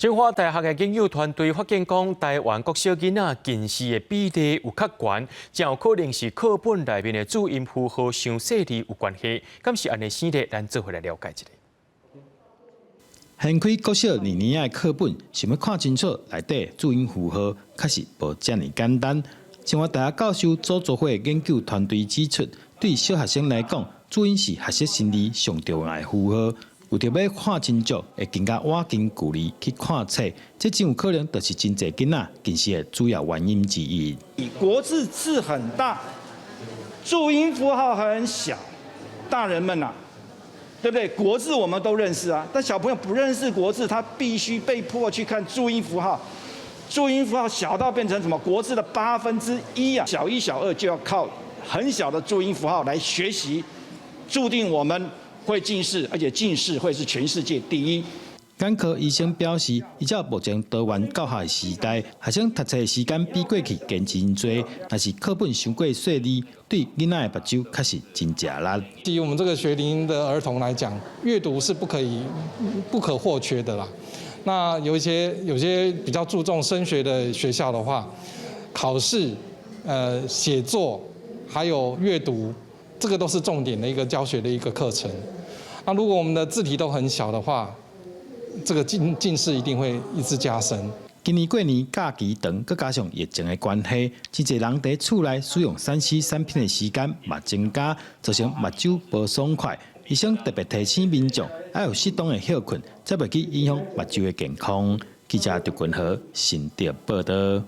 清華大學的研究團隊發現講，台灣國小囡仔近視的比例有較懸，真有可能是課本內面的注音符號傷細膩有關係。敢是按呢生咧？咱做伙來了解一下。掀開國小二年的課本，想欲看清楚內底注音符號，確實無遮爾簡單。清華大學教授組做伙研究團隊指出，對小學生來講，注音是學習生字上重要的符號。為著欲看清楚，會更加倚近距離去看冊，這真有可能就是真濟囡仔近視的主要原因之一。國字字很大，注音符號很小，大人們啊，對不對？國字我們都認識啊，但小朋友不認識國字，他必須被迫去看注音符號。注音符號小到變成什麼？國字的1/8啊！小一、小二就要靠很小的注音符號來學習，注定我們會近視，而且近視會是全世界第一。眼科醫生表示，依照目前多元教學的時代，學生讀冊的時間比過去減真濟，但是課本傷過細膩，對囡仔的目睭確實真食力。對於我們這個學齡的兒童來講，閱讀是不可以不可或缺的啦。那有些比較注重升學的學校的話，考試、寫作還有閱讀，這個都是重點的一個教學的一個課程。那如果我們的字體都很小的話，這個近視一定會一直加深。今年過年假期長，閣加上疫情的關係，真濟人佇厝內使用3C 產品的時間嘛增加，造成目睭無爽快。醫生特別提醒民眾，愛有適當的歇睏，才袂去影響目睭的健康。記者劉君和新竹報導。